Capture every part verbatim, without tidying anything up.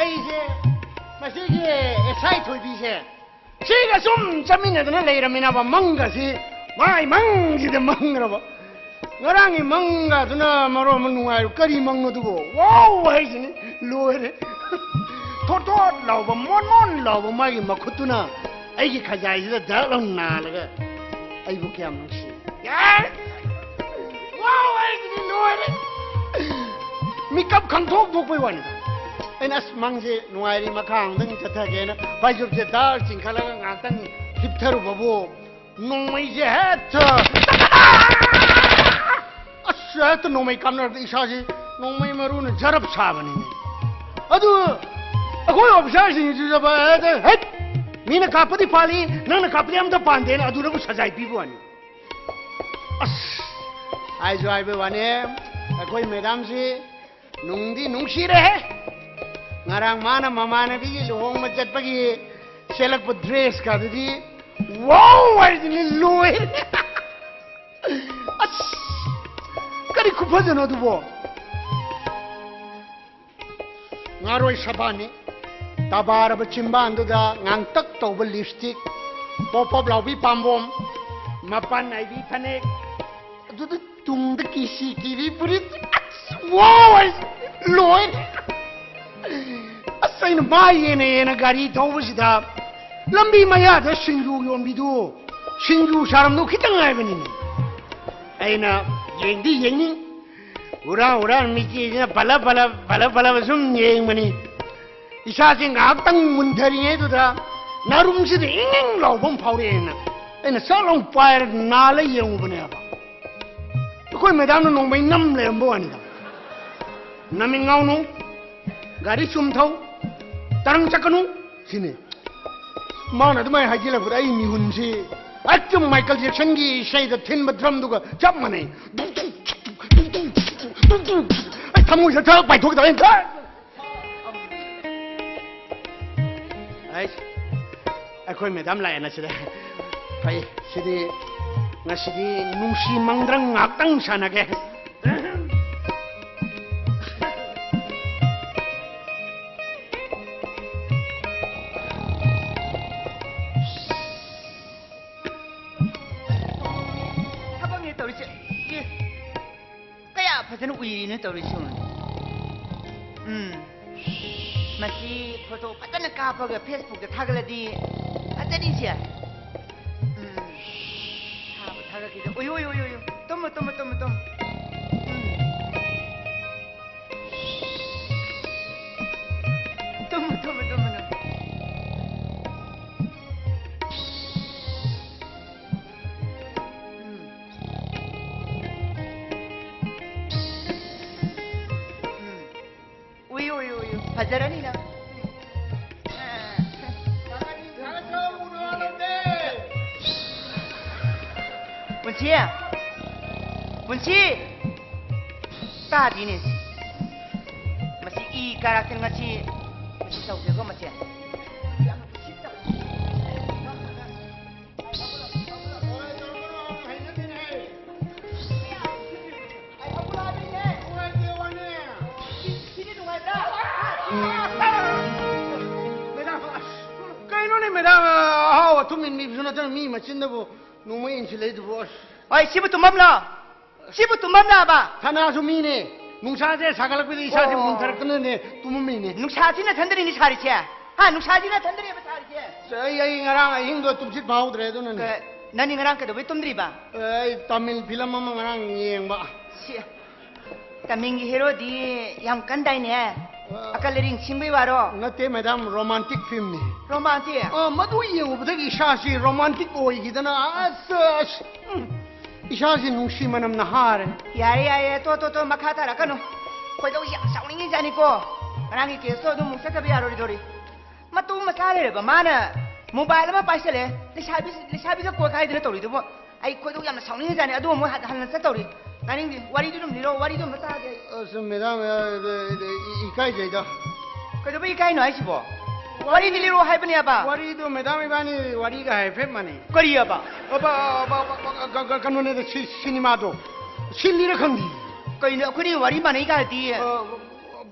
ꯑꯩꯁꯦ ꯃꯁꯤꯒꯤ ꯑꯦꯁ ꯑꯥꯏ ꯊꯣꯏꯕꯤꯁꯦ ꯁꯤꯒ ꯁꯨꯝ ꯆꯠꯃꯤꯟꯅꯗꯅ ꯂꯩꯔꯝꯃꯤꯅꯕ, ꯃꯪꯒꯁꯤ ꯃꯥꯏ ꯃꯪꯁꯤꯗ ꯃꯪꯈ꯭ꯔꯕ꯫ ꯉꯔꯥꯡꯒꯤ ꯃꯪꯒꯗꯨꯅ ꯃꯔꯣꯟ ꯑꯃ ꯅꯨꯡꯉꯥꯏꯔꯨ꯫ ꯀꯔꯤ ꯃꯪꯅꯣ ꯑꯗꯨꯕꯣ? ꯋꯥꯎ ꯍꯥꯏꯁꯤꯅꯤ꯫ ꯂꯣꯏꯔꯦ꯫ ꯊꯣꯠ ꯊꯣꯠ ꯂꯥꯎꯕ, ꯃꯣꯟ ꯃꯣꯟ ꯂꯥꯎꯕ ꯃꯥꯒꯤ ꯃꯈꯨꯠꯇꯨꯅ ꯑꯩꯒꯤ ꯈꯖꯥꯏꯁꯤꯗ ꯗꯛ ꯂꯥꯎ ꯅꯥꯜꯂꯒ ꯑꯩꯕꯨ ꯀꯌꯥꯝ ꯅꯨꯡꯁꯤ꯫ ꯌꯥꯔꯦ! ꯋꯥꯎ ꯍꯥꯏꯁꯤꯗꯤ ꯂꯣꯏꯔꯦ! ꯃꯤꯀꯞ ꯈꯪꯊꯣꯛ ꯊꯣꯛꯄꯩ ꯋꯥꯅꯤꯗ꯫ ꯑꯩꯅ, "ꯑꯁ, ꯃꯪꯁꯦ ꯅꯨꯡꯉꯥꯏꯔꯤ, ꯃꯈꯥ ꯑꯃꯨꯛꯇꯪ ꯆꯠꯊꯒꯦꯅ" ꯐꯩꯖꯨꯞꯁꯦ ꯗꯥꯔ ꯆꯤꯡꯈꯠꯂꯒ ꯉꯥꯏꯍꯥꯛꯇꯪ ꯍꯤꯞꯊꯔꯨꯕꯕꯨ, ꯅꯣꯡꯃꯩꯁꯦ ꯍꯦꯛꯇ, ꯑꯁ, ꯍꯦꯛꯇ ꯅꯣꯡꯃꯩ ꯀꯥꯞꯅꯔꯛꯇ ꯏꯁꯥꯁꯤ ꯅꯣꯡꯃꯩ ꯃꯔꯨꯅ ꯖꯔꯞ ꯁꯥꯕꯅꯤꯅꯦ꯫ ꯑꯗꯨ ꯑꯩꯈꯣꯏ ꯑꯣꯐꯤꯁꯥꯔꯁꯤꯡꯁꯤꯗ ꯍꯦꯛꯇ, "ꯍꯦꯠ! ꯃꯤꯅ ꯀꯥꯞꯄꯗꯤ ꯄꯥꯜꯂꯤ, ꯅꯪꯅ ꯀꯥꯞꯄꯗꯤ ꯑꯝꯇ ꯄꯥꯟꯗꯦꯅ" ꯑꯗꯨꯗꯕꯨ ꯁꯖꯥꯏ ꯄꯤꯕ ꯋꯥꯅꯤ꯫ ꯑꯁ, ꯍꯥꯏꯁꯨ ꯍꯥꯏꯕ ꯋꯥꯅꯦ, ꯑꯩꯈꯣꯏ ꯃꯦꯗꯥꯝꯁꯤ ꯅꯨꯡꯗꯤ ꯅꯨꯡꯁꯤꯔꯦꯍꯦ꯫ ꯉꯔꯥꯡ ꯃꯥꯅ ꯃꯃꯥꯟꯅꯕꯤꯒꯤ ꯂꯨꯍꯣꯡꯕ ꯆꯠꯄꯒꯤ ꯁꯦꯠꯂꯛꯄ ꯗ꯭ꯔꯦꯁꯀꯗꯨꯗꯤ, ꯋꯥꯎ ꯍꯥꯏꯁꯤꯅꯤ, ꯂꯣꯏꯔꯦ꯫ ꯑꯁ, ꯀꯔꯤ ꯈꯨꯐꯖꯅꯣ ꯑꯗꯨꯕꯣ? ꯉꯥꯔꯣꯏ ꯁꯕꯥꯅꯤ, ꯇꯕꯥꯔꯕ ꯆꯤꯝꯕꯥꯟꯗꯨꯗ ꯉꯥꯡꯇꯛ ꯇꯧꯕ ꯂꯤꯞꯁꯇꯤꯛ, ꯄꯣꯞ ꯄꯣꯞ ꯂꯥꯎꯕꯤ ꯄꯥꯝꯕꯣꯝ, ꯃꯄꯥꯟ ꯅꯥꯏꯕꯤ ꯐꯅꯦꯛ, ꯑꯗꯨꯗ ꯇꯨꯡꯗ ꯀꯤꯁꯤ ꯀꯤꯔꯤ ꯐꯨꯔꯤꯠ, ꯑꯁ, ꯋꯥꯎ ꯍꯥꯏꯁꯤ, ꯂꯣꯏꯔꯦ꯫ ꯑꯁ, ꯑꯩꯅ ꯃꯥ ꯌꯦꯅ ꯌꯦꯅ ꯒꯥꯔꯤ ꯊꯧꯕꯁꯤꯗ ꯂꯝꯕꯤ ꯃꯌꯥꯗ ꯁꯤꯡꯖꯨ ꯌꯣꯟꯕꯤꯗꯨ, ꯁꯤꯡꯖꯨ ꯁꯥꯔꯝꯗꯧ ꯈꯤꯇꯪ ꯉꯥꯏꯕꯅꯤꯅꯦ꯫ ꯑꯩꯅ ꯌꯦꯡꯗꯤ ꯌꯦꯡꯅꯤꯡ, ꯍꯨꯔꯥꯟ ꯍꯨꯔꯥꯟ ꯃꯤꯆꯤꯁꯤꯅ ꯄꯜꯂ ꯄꯜꯂ, ꯄꯜꯂ ꯄꯜꯂꯒ ꯁꯨꯝ ꯌꯦꯡꯕꯅꯤ꯫ ꯏꯁꯥꯁꯦ ꯉꯥꯏꯍꯥꯛꯇꯪ ꯃꯨꯟꯊꯔꯤꯉꯩꯗꯨꯗ ꯅꯥꯔꯨꯝꯁꯤꯗ ꯏꯪ ꯏꯪ ꯂꯥꯎꯕ ꯑꯃ ꯐꯥꯎꯔꯛꯑꯦꯅ ꯑꯩꯅ ꯁꯠ ꯂꯥꯎ ꯄꯥꯏꯔ ꯅꯥꯜꯂ ꯌꯦꯡꯉꯨꯕꯅꯦꯕ꯫ ꯑꯩꯈꯣꯏ ꯃꯦꯗꯥꯝꯅ ꯅꯣꯡꯃꯩ ꯅꯝ ꯂꯩꯔꯝꯕ ꯋꯥꯅꯤꯗ꯫ "ꯅꯃꯤꯠ ꯉꯥꯎꯅꯨ, ꯒꯥꯔꯤ ꯆꯨꯝ ꯊꯧ, ꯇꯔꯪ ꯆꯠꯀꯅꯨ" ꯁꯤꯅꯤ꯫ ꯃꯥꯅ ꯑꯗꯨꯃꯥꯏꯅ ꯍꯥꯏꯖꯤꯜꯂꯛꯄꯗ ꯑꯩ ꯃꯤꯍꯨꯟꯁꯤ ꯍꯦꯛꯇ ꯃꯥꯏꯀꯜ ꯖꯦꯛꯁꯟꯒꯤ ꯏꯁꯩꯗ ꯊꯤꯟꯕ ꯗ꯭ꯔꯝꯗꯨꯒ ꯆꯞ ꯃꯥꯟꯅꯩ꯫ ꯑꯩ ꯊꯃꯣꯏꯁꯦ ꯊꯛ ꯄꯥꯏꯊꯣꯛꯈꯤꯗꯕ ꯑꯩꯅ꯫ ꯑꯩꯁ, ꯑꯩꯈꯣꯏ ꯃꯦꯗꯥꯝ ꯂꯥꯛꯑꯦꯅ ꯁꯤꯗ꯫ ꯐꯩ, ꯁꯤꯗꯤ ꯉꯁꯤꯗꯤ ꯅꯨꯡꯁꯤ ꯃꯪꯗ꯭ꯔꯪ ꯉꯥꯛꯇꯪ ꯁꯥꯟꯅꯒꯦ꯫ ꯇꯧꯔꯤꯁꯤ ꯌꯦꯡꯉꯨꯅꯦ꯫ ꯎꯝ꯫ ꯃꯁꯤ ꯐꯣꯇꯣ ꯐꯖꯅ ꯀꯥꯞꯄꯒ ꯐꯦꯁꯕꯨꯛꯇ ꯊꯥꯒꯠꯂꯗꯤ ꯐꯖꯅꯤꯁꯦ꯫ ꯎꯝ꯫ ꯊꯥꯕ ꯊꯥꯒꯠꯈꯤꯗ꯫ ꯎꯌꯨ, ꯎꯌꯨ, ꯎꯌꯨ, ꯎꯌꯨ꯫ ꯇꯨꯝꯃꯨ, ꯇꯨꯝꯃꯨ, ꯇꯨꯝꯃꯨ, ꯇꯨꯝꯃꯨ꯫ ꯎꯝ꯫ ꯇꯨꯝꯃꯨ, ꯇꯨꯝꯃꯨ, ꯇꯨꯝꯃꯨ, ꯇꯨꯝꯃꯨ꯫ ꯎꯝ꯫ ꯎꯝ꯫ ꯎꯏꯌꯨ, ꯎꯏꯌꯨ, ꯎꯏꯌꯨ꯫ ꯐꯖꯔꯅꯤ ꯅꯪ꯫ ꯄꯨꯟꯁꯤ! ꯄꯨꯟꯁꯤ! ꯇꯥꯗꯤꯅꯦ꯫ ꯃꯁꯤ ꯏ ꯀꯥꯔꯛꯇꯅ ꯉꯁꯤ, ꯃꯁꯤ ꯇꯧꯒꯦꯀꯣ ꯃꯁꯤ꯫ ꯀꯩꯅꯣꯅꯦ ꯃꯦꯗꯥꯝ, ꯑꯍꯥꯎ ꯑꯊꯨꯝ ꯏꯟꯕꯤꯕꯁꯨ ꯅꯠꯇꯅ ꯃꯤ ꯃꯆꯤꯟꯗꯕꯨ ꯅꯣꯡꯃꯩ ꯏꯟꯁꯤꯜꯂꯛꯏꯗꯨꯕꯨ, ꯑꯁ꯫ ꯍꯣꯏ, ꯁꯤꯕꯨ ꯇꯨꯝꯐꯝꯂꯣ? ꯁꯤꯕꯨ ꯇꯨꯝꯐꯝꯂꯕ? ꯁꯅꯥꯁꯨ ꯃꯤꯅꯦ, ꯅꯨꯡꯁꯥꯁꯦ ꯁꯥꯒꯠꯂꯛꯄꯗ ꯏꯁꯥꯁꯦ ꯑꯣ꯫ ꯃꯨꯟꯊꯔꯛꯇꯅꯅꯦ ꯇꯨꯝꯃꯝꯃꯤꯅꯦ꯫ ꯅꯨꯡꯁꯥꯁꯤꯅ ꯊꯟꯗꯔꯤꯅꯤ ꯁꯥꯔꯤꯁꯦ꯫ ꯍꯥ, ꯅꯨꯡꯁꯥꯁꯤꯅ ꯊꯟꯗꯔꯤꯕ ꯁꯥꯔꯤꯁꯦ꯫ ꯑꯩ, ꯑꯩ ꯉꯔꯥꯡ ꯑꯍꯤꯡꯗꯣ ꯇꯨꯝꯁꯤꯠ ꯐꯥꯍꯧꯗ꯭ꯔꯦ ꯑꯗꯨꯅꯅꯦ꯫ ꯀ-, ꯅꯪꯗꯤ ꯉꯔꯥꯡ ꯀꯩꯗꯧꯕꯩ ꯇꯨꯝꯗ꯭ꯔꯤꯕ? ꯑꯩ ꯇꯥꯃꯤꯜ ꯐꯤꯂꯝ ꯑꯃ ꯉꯔꯥꯡ ꯌꯦꯡꯕ꯫ ꯁꯤ, ꯇꯥꯃꯤꯜꯒꯤ ꯍꯦꯔꯣꯗꯤ ꯌꯥꯝ ꯀꯟꯗꯥꯏꯅꯦ? ꯑ, ꯑꯀꯜ ꯑꯔꯤꯡ ꯁꯤꯡꯕꯩ ꯋꯥꯔꯣ? ꯅꯠꯇꯦ ꯃꯦꯗꯥꯝ, ꯔꯣꯃꯥꯟꯇꯤꯛ ꯐꯤꯂꯝꯅꯤ꯫ ꯔꯣꯃꯥꯟꯇꯤꯛ? ꯑ, ꯃꯗꯨ ꯌꯦꯡꯉꯨꯕꯗꯒꯤ ꯏꯁꯥꯁꯤ ꯔꯣꯃꯥꯟꯇꯤꯛ ꯑꯣꯏꯈꯤꯗꯅ ꯑꯁ, ꯑꯁ, ꯎꯝ, ꯏꯁꯥꯁꯤ ꯅꯨꯡꯁꯤ ꯃꯅꯝꯅ ꯍꯥꯔꯦ꯫ ꯌꯥꯔꯦ, ꯌꯥꯔꯦ, ꯇꯣ, ꯇꯣ, ꯇꯣ, ꯃꯈꯥ ꯇꯥꯔꯛꯀꯅꯨ꯫ ꯈꯣꯏꯗꯧ ꯌꯥꯝ ꯁꯥꯎꯅꯤꯡꯉꯤꯖꯥꯠꯅꯤꯀꯣ꯫ ꯉꯔꯥꯡꯒꯤ ꯀꯦꯁꯇꯣ ꯑꯗꯨꯝ ꯑꯃꯨꯛ ꯆꯠꯇꯕ ꯌꯥꯔꯣꯏꯗꯧꯔꯤ꯫ ꯃꯇꯨ ꯃꯆꯥ ꯂꯩꯔꯕ ꯃꯥꯅ ꯃꯣꯕꯥꯏꯜ ꯑꯃ ꯄꯥꯏꯁꯜꯂꯦ꯫ ꯂꯩꯁꯥꯕꯤ, ꯂꯩꯁꯥꯕꯤꯒ ꯀꯣꯏꯈꯥꯏꯗꯅ ꯇꯧꯔꯤꯗꯨꯕꯨ ꯑꯩ ꯈꯣꯏꯗꯧ ꯌꯥꯝꯅ ꯁꯥꯎꯅꯤꯡꯉꯤꯖꯥꯠꯅꯤ꯫ ꯑꯗꯨ ꯑꯃꯨꯛ ꯍꯟ-, ꯍꯟꯅ ꯆꯠꯇꯧꯔꯤ꯫ ꯇꯥꯅꯤꯡꯗꯦ꯫ ꯋꯥꯔꯤꯗꯨ ꯑꯗꯨꯝ ꯂꯤꯔꯣ, ꯋꯥꯔꯤꯗꯨ ꯑꯃ ꯇꯥꯒꯦ ꯑꯩ꯫ ꯑꯁ, ꯃꯦꯗꯥꯝ, ꯑ, ꯑ, ꯏ-, ꯏꯀꯥꯏꯖꯩꯗ꯫ ꯀꯩꯗꯧꯕꯩ ꯏꯀꯥꯏꯅꯣ ꯍꯥꯏꯁꯤꯕꯣ? ꯋꯥꯔꯤꯗꯤ ꯂꯤꯔꯣ ꯍꯥꯏꯕꯅꯦꯕ꯫ ꯋꯥꯔꯤꯗꯣ ꯃꯦꯗꯥꯝ ꯏꯕꯥꯅꯤ ꯋꯥꯔꯤꯒ ꯍꯥꯏꯐꯦꯠ ꯃꯥꯟꯅꯩ꯫ ꯀꯔꯤꯑꯕ? ꯑꯕ, ꯑꯕ, ꯑꯕ, ꯀ-, ꯀ-, ꯀꯩꯅꯣꯅꯦꯗ, ꯁꯤ-, ꯁꯤꯅꯤꯃꯥꯗꯣ꯫ ꯁꯤꯟꯂꯤꯔ ꯈꯪꯗꯦ꯫ ꯀꯩꯅꯣ ꯑꯩꯈꯣꯏꯅꯤ ꯋꯥꯔꯤ ꯃꯥꯟꯅꯩ ꯀꯥꯏꯗꯤ? ꯑ,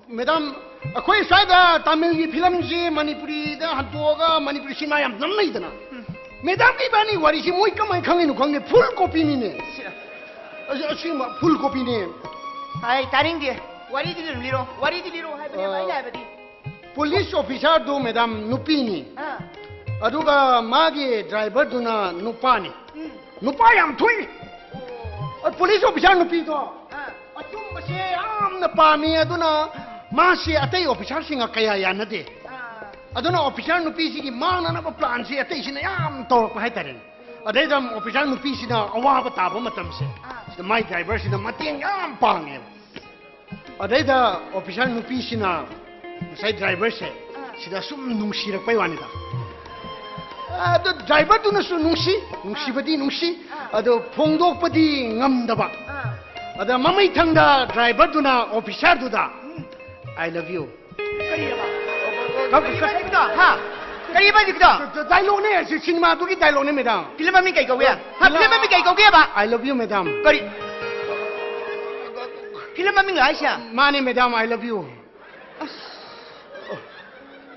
ꯃꯦꯗꯥꯝ, ꯑꯩꯈꯣꯏ ꯁ꯭ꯋꯥꯏꯗ ꯇꯥꯃꯤꯜꯒꯤ ꯐꯤꯂꯝꯁꯤ ꯃꯅꯤꯄꯨꯔꯤꯗ ꯍꯟꯇꯣꯛꯑꯒ ꯃꯅꯤꯄꯨꯔꯤ ꯁꯤꯅꯦꯃꯥ ꯌꯥꯝ ꯅꯝꯅꯩꯗꯅ꯫ ꯎꯝ꯫ ꯃꯦꯗꯥꯝꯒ ꯏꯕꯥꯅꯤ ꯋꯥꯔꯤꯁꯤ ꯃꯣꯏ ꯀꯃꯥꯏꯅ ꯈꯪꯉꯤꯅꯣ ꯈꯪꯗꯦ, ꯐꯨꯜ ꯀꯣꯄꯤꯅꯤꯅꯦ꯫ ꯁꯤ-, ꯑꯁꯤ-, ꯑꯁꯦꯡꯕ ꯐꯨꯜ ꯀꯣꯄꯤꯅꯦ꯫ ꯍꯥꯏ, ꯇꯥꯅꯤꯡꯗꯦ꯫ ꯋꯥꯔꯤꯗꯤ ꯑꯗꯨꯝ ꯂꯤꯔꯣ꯫ ꯋꯥꯔꯤꯗꯤ ꯂꯤꯔꯣ ꯍꯥꯏꯕꯅꯦꯕ ꯑ, ꯑꯩꯅ ꯍꯥꯏꯕꯗꯤ꯫ ꯄꯨꯂꯤꯁ ꯑꯣꯐꯤꯁꯥꯔꯗꯨ, ꯃꯦꯗꯥꯝ, ꯅꯨꯄꯤꯅꯤ꯫ ꯑꯥ, ꯑꯗꯨꯒ ꯃꯥꯒꯤ ꯗ꯭ꯔꯥꯏꯚꯔꯗꯨꯅ ꯅꯨꯄꯥꯅꯤ꯫ ꯎꯝ, ꯅꯨꯄꯥ ꯌꯥꯝ ꯊꯣꯛꯏ꯫ ꯑꯣ, ꯑ, ꯄꯨꯂꯤꯁ ꯑꯣꯐꯤꯁꯥꯔ ꯅꯨꯄꯤꯗꯣ ꯑꯥ, ꯑꯆꯨꯝꯕꯁꯦ ꯌꯥꯝꯅ ꯄꯥꯝꯃꯤ꯫ ꯑꯗꯨꯅ ꯃꯥꯁꯦ ꯑꯇꯩ ꯑꯣꯐꯤꯁꯥꯔꯁꯤꯡꯒ ꯀꯌꯥ ꯌꯥꯅꯗꯦ꯫ ꯑꯥ, ꯑꯗꯨꯅ ꯑꯣꯐꯤꯁꯥꯔ ꯅꯨꯄꯤꯁꯤꯒꯤ ꯃꯥꯡꯅꯅꯕ ꯄ꯭ꯂꯥꯟꯁꯦ ꯑꯇꯩꯁꯤꯅ ꯌꯥꯝ ꯇꯧꯔꯛꯄ ꯍꯥꯏꯇꯥꯔꯦꯅꯦ꯫ ꯑꯗꯩꯗ ꯑꯃꯨꯛ ꯑꯣꯐꯤꯁꯥꯔ ꯅꯨꯄꯤꯁꯤꯅ ꯑꯋꯥꯕ ꯇꯥꯕ ꯃꯇꯝꯁꯦ, ꯑꯥ, ꯁꯤꯗ ꯃꯥꯏ ꯗ꯭ꯔꯥꯏꯚꯔꯁꯤꯅ ꯃꯇꯦꯡ ꯌꯥꯝ ꯄꯥꯡꯉꯦꯕ꯫ ꯑꯗꯩꯗ ꯑꯣꯐꯤꯁꯥꯔ ꯅꯨꯄꯤꯁꯤꯅ ꯉꯁꯥꯏ ꯗ꯭ꯔꯥꯏꯚꯔꯁꯦ ꯑꯥ, ꯁꯤꯗ ꯁꯨꯝ ꯅꯨꯡꯁꯤꯔꯛꯄꯩ ꯋꯥꯅꯤꯗ꯫ ꯑꯗꯨ ꯗ꯭ꯔꯥꯏꯚꯔꯗꯨꯅꯁꯨ ꯅꯨꯡꯁꯤ, ꯅꯨꯡꯁꯤꯕꯗꯤ ꯅꯨꯡꯁꯤ, ꯑꯥ, ꯑꯗꯣ ꯐꯣꯡꯗꯣꯛꯄꯗꯤ ꯉꯝꯗꯕ꯫ ꯑꯥ, ꯑꯗ ꯃꯃꯩꯊꯪꯗ ꯗ꯭ꯔꯥꯏꯚꯔꯗꯨꯅ ꯑꯣꯐꯤꯁꯥꯔꯗꯨꯗ, ꯎꯝ, "I love you"꯫ ꯀꯔꯤꯑꯕ? ꯀ- ꯀꯔꯤꯕ ꯍꯧꯖꯤꯛꯀꯤꯗꯣ? ꯍꯥ? ꯀꯔꯤꯕ ꯍꯧꯖꯤꯛꯀꯤꯗꯣ? ꯗ-, ꯗ-, ꯗꯥꯏꯂꯣꯛꯅꯦ, ꯁꯤ ꯁꯤꯅꯦꯃꯥꯗꯨꯒꯤ ꯗꯥꯏꯂꯣꯛꯅꯦ, ꯃꯦꯗꯥꯝ꯫ ꯐꯤꯂꯝ ꯃꯃꯤꯡ ꯀꯩ ꯀꯧꯒꯦ? ꯍꯥ, ꯐꯤꯂꯝ ꯃꯃꯤꯡ ꯀꯩ ꯀꯧꯒꯦꯕ? "I love you, madam". ꯀꯔꯤ? ꯐꯤꯂꯝ ꯃꯃꯤꯡ ꯍꯥꯏꯁꯦ? ꯃꯥꯅꯦ, ꯃꯦꯗꯥꯝ, "I love you"꯫ ꯑꯁ,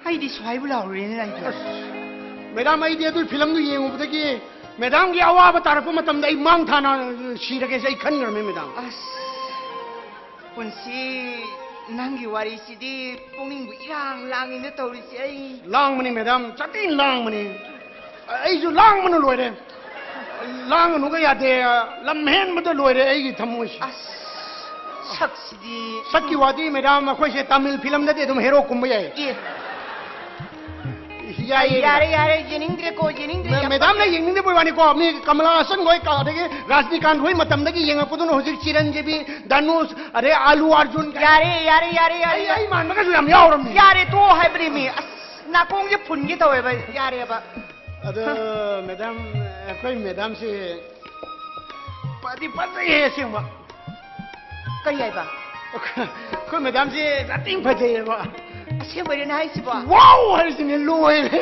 ꯑꯩꯗꯤ ꯁ꯭ꯋꯥꯏꯕꯨ ꯂꯥꯎꯔꯦꯅꯦ ꯑꯩꯗꯤ꯫ ꯃꯦꯗꯥꯝ, ꯑꯩꯗꯤ ꯑꯗꯨꯒꯤ ꯐꯤꯂꯝꯗꯨ ꯌꯦꯡꯉꯨꯕꯗꯒꯤ ꯃꯦꯗꯥꯝꯒꯤ ꯑꯋꯥꯕ ꯇꯥꯔꯛꯄ ꯃꯇꯝꯗ ꯑꯩ ꯃꯥꯡ ꯊꯥꯅ ꯁꯤꯔꯒꯦꯁꯦ ꯑꯩ ꯈꯟꯈ꯭ꯔꯕꯅꯦ, ꯃꯦꯗꯥꯝ꯫ ꯑꯁ, ꯄꯨꯟꯁꯤ, ꯅꯪꯒꯤ ꯋꯥꯔꯤꯁꯤꯗꯤ ꯄꯨꯛꯅꯤꯡꯕꯨ ꯏꯔꯥꯡ ꯂꯥꯡꯉꯤꯅ ꯇꯧꯔꯤꯁꯦ ꯑꯩ꯫ ꯂꯥꯡꯕꯅꯤ, ꯃꯦꯗꯥꯝ, ꯆꯥꯇꯤꯟ ꯂꯥꯡꯕꯅꯤ꯫ ꯑꯩꯁꯨ ꯂꯥꯡꯕꯅ ꯂꯣꯏꯔꯦ꯫ ꯂꯥꯡꯒꯅꯨꯒ ꯌꯥꯗꯦ꯫ ꯂꯝ ꯍꯦꯟꯕꯗ ꯂꯣꯏꯔꯦ ꯑꯩꯒꯤ ꯊꯃꯣꯏꯁꯦ꯫ ꯑꯁ, ꯁꯛꯁꯤꯗꯤ꯫ ꯁꯛꯀꯤ ꯋꯥꯗꯤ, ꯃꯦꯗꯥꯝ, ꯑꯩꯈꯣꯏꯁꯦ ꯇꯥꯃꯤꯜ ꯐꯤꯂꯝꯗꯗꯤ ꯑꯗꯨꯝ ꯍꯦꯔꯣ ꯀꯨꯝꯕ ꯌꯥꯏ꯫ ꯑꯦ, ꯌꯥꯏꯌꯦ꯫ ꯌꯥꯔꯦ, ꯌꯥꯔꯦ, ꯌꯦꯡꯅꯤꯡꯗ꯭ꯔꯦꯀꯣ, ꯌꯦꯡꯅꯤꯡꯗ꯭ꯔꯦ, ꯃꯦ-, ꯌꯥꯝ ꯃꯦꯗꯥꯝꯅ ꯄꯛꯇ꯭ꯔꯦ꯫ ꯌꯦꯡꯅꯤꯡꯗꯕꯩ ꯋꯥꯅꯤꯀꯣ, ꯃꯤ ꯀꯃꯂꯥ ꯍꯥꯁꯟ ꯍꯣꯏ, ꯀ-, ꯑꯗꯒꯤ ꯔꯥꯖꯅꯤꯀꯥꯟꯠ ꯍꯣꯏ ꯃꯇꯝꯗꯒꯤ ꯌꯦꯡꯉꯛꯄꯗꯨꯅ ꯍꯧꯖꯤꯛ ꯆꯤꯔꯟꯖꯤꯕꯤ, ꯙꯅꯨꯁ, ꯑꯗꯩ ꯑꯂꯨ ꯑꯔꯖꯨꯟ ꯀꯥꯏꯅ ꯌꯥꯔꯦ, ꯌꯥꯔꯦ, ꯌꯥꯔꯦ, ꯑꯩ, ꯌꯥꯔꯦ꯫ ꯑꯩ ꯃꯥꯟꯕꯒꯁꯨ ꯌꯥꯝ ꯌꯥꯎꯔꯕꯅꯤ꯫ ꯌꯥꯔꯦ, ꯇꯣꯛꯑꯣ ꯍꯥꯏꯕꯅꯦ ꯃꯤ꯫ ꯑꯁ, ꯅꯥꯀꯣꯡꯁꯦ ꯐꯨꯟꯒꯦ ꯇꯧꯋꯦꯕ, ꯌꯥꯔꯦꯕ꯫ ꯑꯗꯣ, ꯃꯦꯗꯥꯝ, ꯑꯩꯈꯣꯏ ꯃꯦꯗꯥꯝꯁꯤ ꯐꯗꯤ ꯐꯖꯩꯍꯦ ꯑꯁꯦꯡꯕ꯫ ꯀꯔꯤ ꯍꯥꯏꯕ? ꯑꯩꯈꯣꯏ ꯃꯦꯗꯥꯝꯁꯤ ꯆꯥꯇꯤꯡ ꯐꯖꯩꯌꯦꯕ꯫ ꯑꯁꯦꯡꯕꯩꯔꯦꯅꯦ ꯍꯥꯏꯁꯤꯕꯣ? ꯋꯥꯎ ꯍꯥꯏꯁꯤꯅꯦ, ꯂꯣꯏꯔꯦ꯫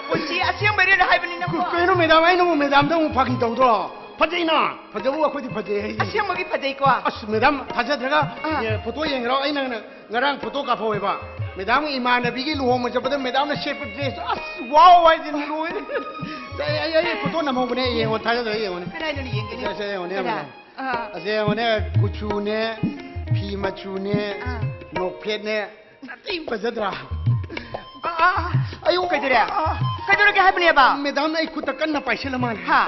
ꯄꯨꯟꯁꯤ ꯑꯁꯦꯡꯕꯩꯔꯦꯅꯦ ꯍꯥꯏꯕꯅꯤ ꯅꯪꯕꯣ? ꯀꯩꯅꯣ ꯃꯦꯗꯥꯝ, ꯑꯩꯅꯕꯨ ꯃꯦꯗꯥꯝꯗ ꯑꯃꯨꯛ ꯐꯥꯒꯤ ꯇꯧꯗ꯭ꯔꯣ? ꯐꯖꯩꯅ, ꯐꯖꯕꯕꯨ ꯑꯩꯈꯣꯏꯗꯤ ꯐꯖꯩ ꯍꯥꯏꯁꯤꯅꯤ꯫ ꯑꯁꯦꯡꯕꯒꯤ ꯐꯖꯩꯀꯣ? ꯑꯁ, ꯃꯦꯗꯥꯝ, ꯊꯥꯖꯗ꯭ꯔꯒ, ꯑꯥ꯫ ꯑꯦ, ꯐꯣꯇꯣ ꯌꯦꯡꯒꯦꯔꯣ? ꯑꯩꯅ ꯉꯔꯥꯡ ꯐꯣꯇꯣ ꯀꯥꯞꯍꯧꯋꯦꯕ꯫ ꯃꯦꯗꯥꯝꯒꯤ ꯏꯃꯥꯟꯅꯕꯤꯒꯤ ꯂꯨꯍꯣꯡꯕ ꯆꯠꯄꯗ ꯃꯦꯗꯥꯝꯅ ꯁꯦꯠꯄ ꯗ꯭ꯔꯦꯁꯇꯣ, ꯑꯁ, ꯋꯥꯎ ꯍꯥꯏꯁꯤꯅꯤ, ꯂꯣꯏꯔꯦ꯫ ꯑꯩ, ꯑꯩ, ꯑꯩ ꯐꯣꯇꯣ ꯅꯝꯍꯧꯕꯅꯦ, ꯌꯦꯡꯉꯣ, ꯊꯥꯖꯗ꯭ꯔꯒ ꯌꯦꯡꯉꯣꯅꯦ꯫ ꯀꯗꯥꯏꯗꯅꯣ ꯌꯦꯡꯒꯦꯅꯦ? ꯁꯦ, ꯁꯦ, ꯌꯦꯡꯉꯣꯅꯦ, ꯀꯗꯥꯏ? ꯌꯦꯡꯉꯣꯅꯦ꯫ ꯑꯥ꯫ ꯑꯁꯦ ꯌꯦꯡꯉꯣꯅꯦ, ꯀꯨꯆꯨꯅꯦ, ꯐꯤ ꯃꯆꯨꯅꯦ, ꯑꯥ꯫ ꯅꯣꯛꯐꯦꯠꯅꯦ, ꯁꯥꯊꯤ ꯐꯖꯗ꯭ꯔꯥ? ꯑꯥ, ꯑꯥ, ꯑꯥ꯫ ꯑꯌꯣ, ꯀꯩꯗꯧꯔꯦ? ꯑꯥ꯫ ꯀꯩꯗꯧꯔꯒꯦ ꯍꯥꯏꯕꯅꯦꯕ? ꯃꯦꯗꯥꯝꯅ ꯑꯩ ꯈꯨꯠꯇ ꯀꯟꯅ ꯄꯥꯏꯁꯤꯜꯂ ꯃꯥꯜꯂꯦ꯫ ꯍꯥ?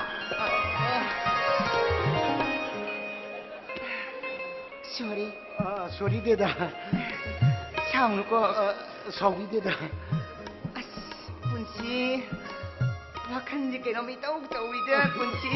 ꯁꯣꯔꯤ꯫ ꯑꯥ, ꯁꯣꯔꯤ ꯗꯦꯗꯥ꯫ ꯁꯥꯎꯅꯨꯀꯣ꯫ ꯑꯥ, ꯁꯥꯎꯕꯤꯗꯦꯗ꯫ ꯑꯁ, ꯄꯨꯟꯁꯤ꯫ ꯋꯥꯈꯜꯁꯦ ꯀꯩꯅꯣꯝ ꯏꯇꯧ ꯇꯧꯏꯗ, ꯄꯨꯟꯁꯤ꯫